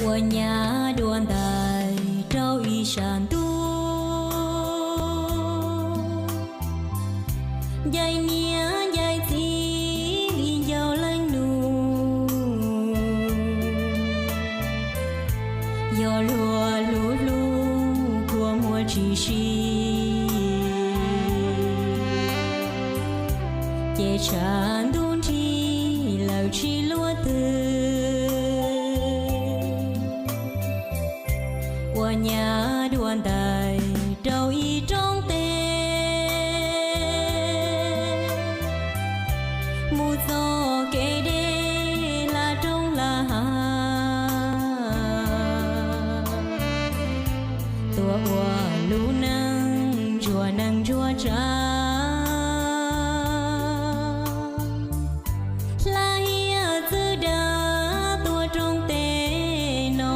Ua nyab dua ntais rau ib sab ntuj, ncaim niam ncaim txiv vim ncauj leej nus, yog luag hlub hlub kua muag tsis sib, ces tshav ntuj nrig lawm tsis luaj twg. Ua nyab dua ntais rau ib roob teb, mus txoj kev deb hla roob hla hav, tuaj ua lub neej ntsuag neeg ntsuag tsav, hla hiav txwv dag tuaj roob teb no,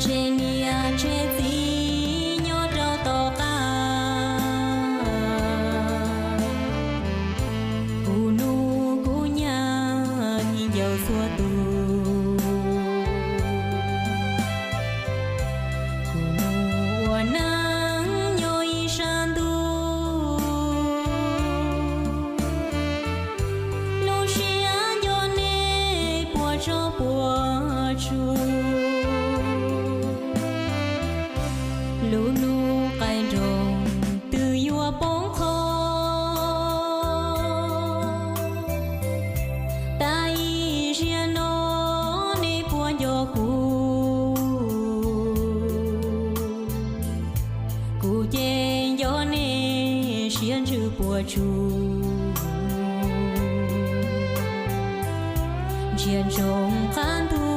tseg niam tseg txiv nyob rau tom qab. Kuv hnub kuv nyoog ncig ncauj txhua tus, kuv hnub ua neej nyob ib sab ntuj, lub siab nco nej puas tsob puas tsuj, lub hnub qaij nroos twb yuav poob qho, tas ib zaug no nej puas nco kuv, kuv ces nco nej siab ntsws puas tsuj, ntsia ntsoov qab ntug